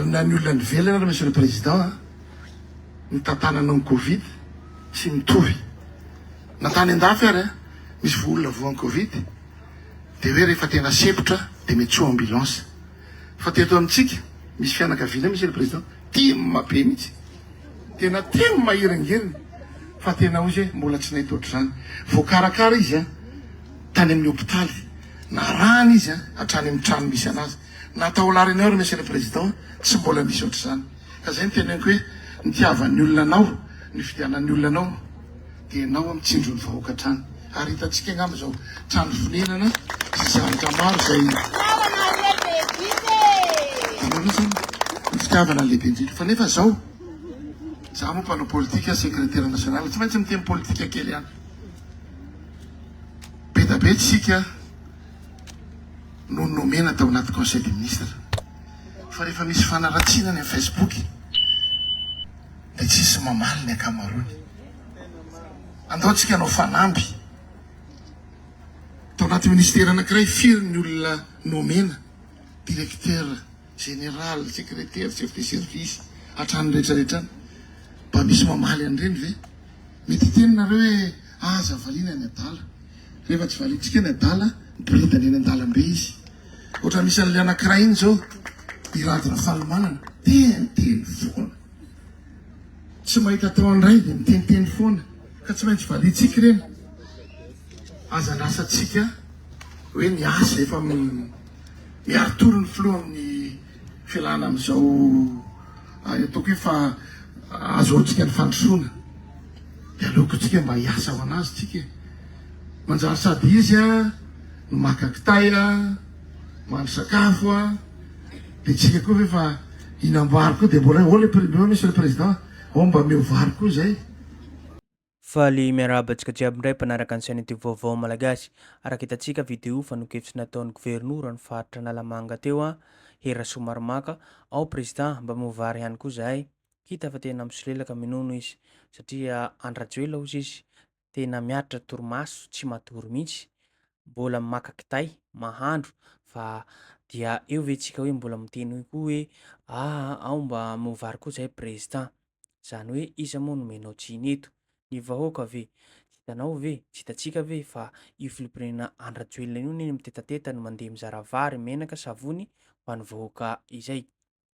Ary na ny olona any ivelany ary Monsieur le Président a, ny tantanana ny Covid tsy mitovy. Na tany andafy ary a, misy olona voan'ny Covid dia hoe rehefa tena sempotra dia miantsoa ambulance. Fa teto amintsika misy fianakaviana Monsieur le Président tim be mihitsy. Tena tim mahiringeriny fa tena hoy izy hoe mbola tsy nahita ohatr'izany. Voakarakara izy a, tany amin'ny hopitaly, narahana izy a, hatrany amin'ny trano misy anazy. Na tao La Réunion ry Monsieur le Président tsy mbola nisy ohatr'izany. Ka zay no teneniko hoe nitiavan'ny olona anao, nifidianan'ny olona anao dia ianao mitsinjo ny vahoaka hatrany. Ary hitantsika angamba izao trano fonenana sy zavatra maro izay Hitanareo izany ny fitiavana ny lehibe indrindra. Fa nefa izao, za moa mpanao politika, secrétaire national, tsy maintsy miteny politika kely ihany. Be da be tsika no nomena tao anaty conseil des ministres. Fa rehefa misy fanaratsiana any amin'ny Facebook dia tsisy mamaly ny ankamaroany. Andao tsika hanao fanamby. Tao anaty ministera anankiray firy ny olona nomena, directeur général, secrétaire, chef de service, hatrany rehetra rehetra any. Mba misy mamaly an'ireny ve? Mety hiteny nareo hoe aza valiana ny adala. Rehefa tsy valiantsika ny adala, miboridana eny an-dalambe izy. Ohatran'ny misy an'ilay anankiray iny izao, i Rado Rafalimanana, teniteny foana. Tsy mahita atao indray dia miteniteny foana. Ka tsy maintsy valiantsika ireny. Aza andrasantsika hoe ny asa efa miari-tory ny filoha amin'ny fialana amin'izao ataoko hoe fa ahazoantsika ny fandrosoana. Dia aleoko tsika mba hiasa ho anazy tsika e. Manjary sady izy a no maka kitay a, mahandro sakafo a, dia tsika koa ve fa hihinam-bary koa dia mbola hoe oh le monsieur le président, ao mba omeo vary koa izay. Faly miarahaba antsika jiaby indray mpanaraka ny chaîne youtube vaovao malagasy. Araka hitantsika video fanon-kevitra nataon'ny governoran'ny faritra Analamanga teo Hery Rasoamaromaka, ao président mba omeo vary ihany koa zahay. Hita fa tena misolelaka minono izy satria Andry Rajoelina hozy izy tena miaritra torimaso tsy matory mihitsy, mbola maka kitay, mahandro fa dia eo ve tsika hoe mbola miteny koa hoe aa ao mba omeo vary koa zahay président. Zany hoe iza moa no omenao tsiny eto? Ny vahoaka ve? Tsy hitanao ve? Tsy hitantsika ve fa io filoham-pirenena Andry Rajoelina io anie mitetateta no mandeha mizara vary, menaka, savony ho an'ny vahoaka izay.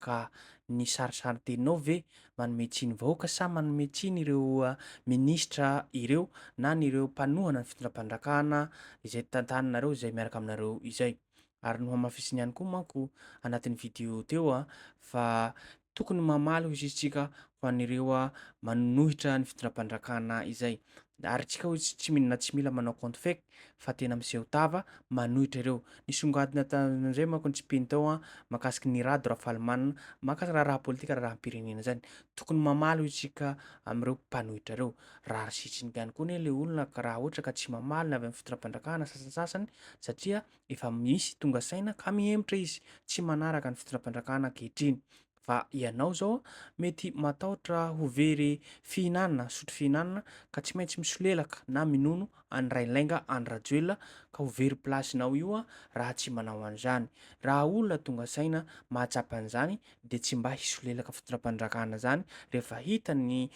Ka ny sarisarin-teninao ve manome tsiny vahoaka sa manome tsiny ireo minisitra ireo na ny ireo mpanohana ny fitondram-panjakana izay tantaninareo izay miaraka aminareo izay? Ary nohamafisiny ihany koa manko anatin'ny video teo fa tokony mamaly hoy izy tsika ho an'ireo manohitra ny fitondram-panjakana izay. Ary tsika hoy izy tsy na tsy mila manao compte fake fa tena miseho tava manohitra ireo. Nisongadina tamin'izay manko ny tsipìny tao mahakasiky ny Rado Rafalimanana mahakasika raharaha politika raharaham-pirenena izany. Tokony mamaly hoy isika amin'ireo mpanohitra ireo. Rary sy hitsiny ihany koa anie ilay olona ka raha ohatra ka tsy mamaly ny avy amin'ny fitondram-panjakana sasantsasany satria efa misy tonga saina ka mihemotra izy, tsy manaraka ny fitondram-panjakana ankehitriny. Fa ianao izao mety matahotra ho very fihinanana, sotro fihinanana ka tsy maintsy misolelaka na minono an'i Rainilainga Andry Rajoelina ka ho very place-nao io raha tsy manao an'izany. Raha olona tonga saina mahatsapa an'izany dia tsy mba hisolelaka fitondram-panjakana izany rehefa hita ny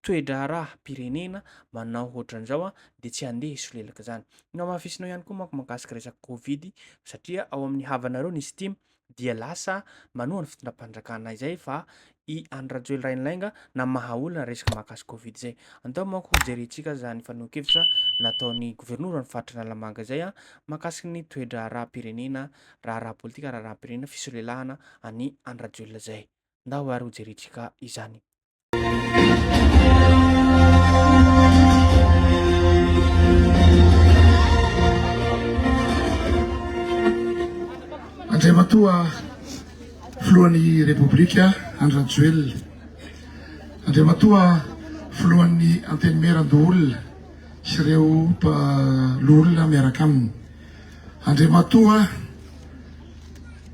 toe-draharaham-pirenena manao ohatran'izao dia tsy handeha hisolelaka izany. Nohamafisinao ihany koa manko mahakasika resaka covid satria ao amin'ny havanareo ny steam dia lasa manohana fitondram-panjakana izay fa i Andry Rajoelina Rainilainga na maha olana resaka mahakasika covid izay. Andao manko ho jerentsika izany fanehoan-kevitra nataon'ny governoran'ny faritra Analamanga izay mahakasika ny toe-draharaham-pirenena, raharaha politika, raharaham-pirenena, fisolelahana an'i Andry Rajoelina izay. Ndao ary ho jerentsika izany. Andriamatoa Filohan'ny Repoblika Andry Rajoelina, Andriamatoa Filohan'ny Antenimierandoholona sy ireo loholona miaraka aminy, Andriamatoa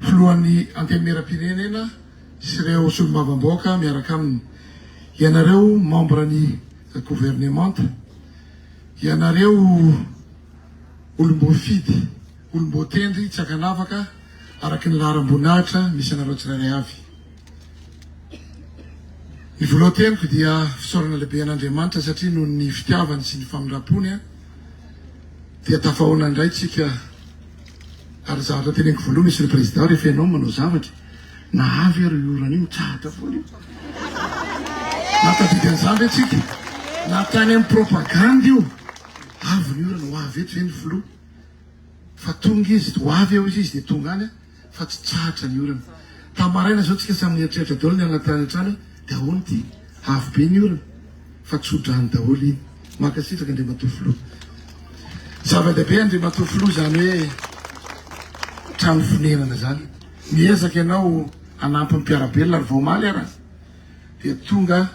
Filohan'ny Antenimierampirenena sy ireo solombavambahoaka miaraka aminy, ianareo membre ny governemanta, ianareo olom-boafidy, olom-boatendry tsy ankanavaka araka ny laharam-boninahitra misy anareo tsirairay avy. Ny voalohan-teniko dia fisaorana lehibe an'Andriamanitra satria noho ny fitiavany sy ny famindram-pony dia tafahoana indray tsika ary zavatra teneniko voalohany Monsieur le Président rehefa ianao manao zavatra na avy ary io orana io mitsahatra foana io. Na tadidy an'izany ve tsika? Na tany amin'ny propagande io avy ny orana ho avy eto ve ny filoha? Fa tonga izy, ho avy eo izy dia tonga any. fa tsy tsahatra ny orana. Tamin'ny maraina izao tsika samy nieritreritra daholo niala tany an-trano hoe dia ahoana ity? Avy be ny orana fa tso-drano daholo iny. Mankasitraka Andriamatoa Filoha. Zava-dehibe Andriamatoa Filoha izany hoe trano fonenana izany. Miezaka ianao hanampy ny mpiara-belona ary vao omaly ara dia tonga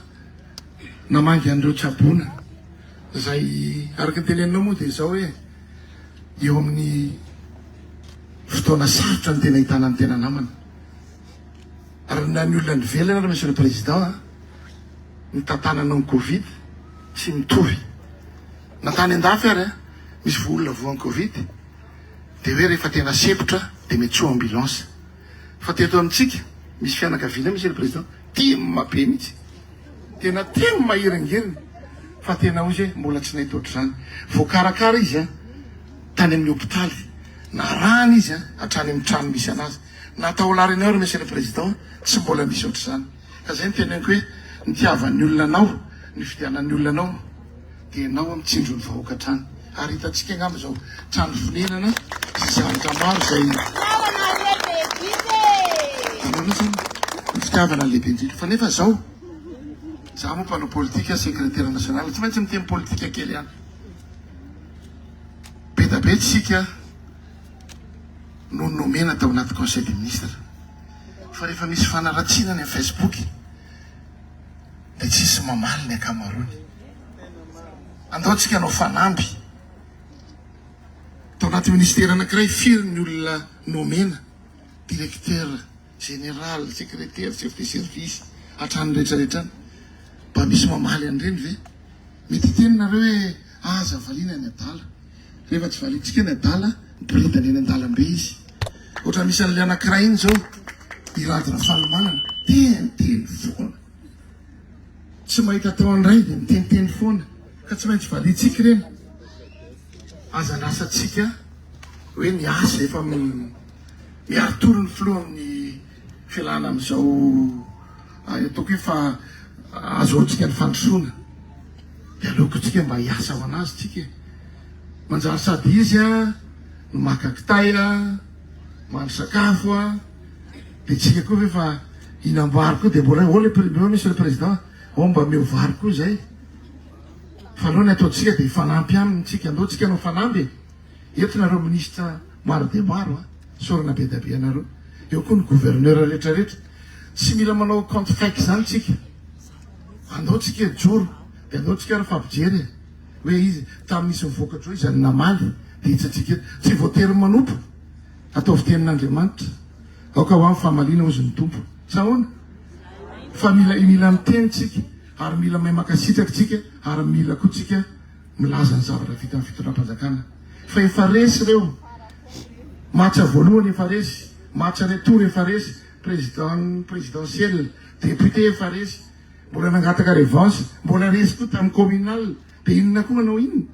namangy an'ireo tsaboina izay araka ny teneninao moa dia izao hoe eo amin'ny fotoana sarotra ny tena ahitana ny tena namana. Ary na ny olona any ivelany ary Monsieur le Président a, ny tantanana ny Covid tsy mitovy. Na tany andafy ary a, misy olona voan'ny Covid dia hoe rehefa tena sempotra dia miantsoa ambulance. Fa teto amintsika misy fianakaviana Monsieur le Président tim be mihitsy. Tena teny mahiringeriny fa tena hoy izy hoe mbola tsy nahita ohatr'izany. Voakarakara izy an, tany amin'ny hopitaly, narahana izy an, hatrany amin'ny trano misy anazy. Na tao La Réunion ry Monsieur le Président tsy mbola nisy ohatr'izany. Ka izay no teneniko hoe nitiavan'ny olona anao, nifidianan'ny olona anao dia ianao mitsinjo ny vahoaka hatrany. Ary hitantsika angamba izao trano fonenana sy zavatra maro izay Hitanareo izany ny fitiavana lehibe indrindra. Fa nefa izao, za moa mpanao politika, secrétaire national, tsy maintsy miteny politika kely ihany. Be da be tsika no nomena tao anaty conseil des ministres. Fa rehefa misy fanaratsiana any amin'ny Facebook dia tsisy mamaly ny ankamaroany. Andao tsika hanao fanamby. Tao anaty ministera anankiray firy ny olona nomena, directeur général, secrétaire, chef de service, hatrany rehetra rehetra any. Mba misy mamaly an'ireny ve? Mety hiteny nareo hoe aza valiana ny adala. Rehefa tsy valiantsika ny adala, miboridana eny an-dalambe izy. Ohatra misy an'ilay anankiray iny izao, i Rado Rafalimanana, teniteny foana. Tsy mahita atao indray dia miteniteny foana ka tsy maintsy valiantsika ireny. Aza andrasantsika hoe ny asa efa miari-tory ny filoha amin'ny fialana amin'izao ataoko hoe fa ahazoantsika ny fandrosoana dia aleoko tsika mba hiasa ho anazy tsika e. Manjary sady izy no maka kitay, mahandro sakafo. Dia tsika koa ve fa hinam-bary koa dia mbola hoe oh le premier monsieur le président oh mba omeo vary koa izay. Fa aleo ny ataontsika dia hifanampy aminy tsika. Andao tsika hanao fanamby e. Eto nareo ministre maro dia maro a. Isaorana be dia be anareo. Eo koa ny gouverneur rehetra rehetra. Tsy mila manao compte fake izany tsika. Andao tsika hijoro dia andao tsika ary hifampijery e. Hoe izy tamin'ny nisy nivoaka teo iza no namaly dia hitsitsika eto. Tsy voatery manompo. Ataovy tenin'Andriamanitra. Aoka ho ahy ny famaliana hozy ny Tompo. Sa ahoana? Fa mila mila miteny tsika ary mila mahay mankasitraka tsika ary mila koa tsika milaza ny zavatra vitan'ny fitondram-panjakana. Fa efa resy ireo. Match voalohany efa resy, match retour efa resy, président présidentiel, député efa resy, mbola nangataka revanche, mbola resy koa tamin'ny communal. Dia inona koa manao inona?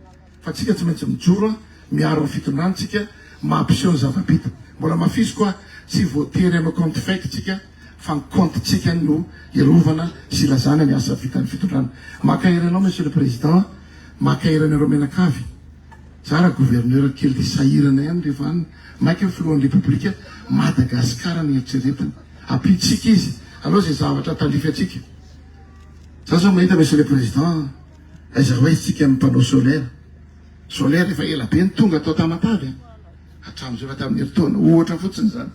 Fa tsika tsy maintsy mijoro miaro ny fitondrana tsika mampiseho ny zava-bita. Mbola hamafisiko aho, tsy voatery hanao compte fake tsika fa ny compte tsika no hiarovana sy hilazana ny asa vitan'ny fitondrana. Mankahery anao Monsieur le Président, mankahery anareo mianakavy. Za raha gouverneur kely dia sahirana ihany rehefa any. Maika ny filohan'ny Repoblika, Madagascar no eritreretina. Ampiantsika izy, aleo izay zavatra tandrify antsika. Za zao mahita Monsieur le Président, Aiza ho aiza tsika ny panneau solaire? Solaire efa ela be no tonga tao Tamatave a! Hatramin'izao efa tamin'ny herintaona, ohatra fotsiny izany.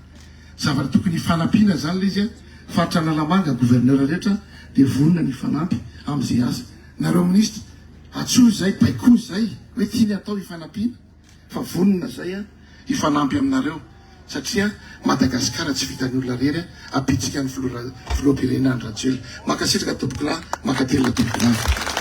Zavatra tokony hifanampiana izany ilay izy a! Faritra Analamanga, gouverneur rehetra dia vonona ny hifanampy amin'izay asa. Nareo minisitra, antsoy izay, baikoy izay hoe tiany atao hifanampiana. Fa vonona zay a hifanampy aminareo satria Madagascar tsy vitan'ny olona rery a ampitsika ny filoha filoham-pirenena Andry Rajoelina. Mankasitraka tompokolahy, mankatelina tompoko vavy.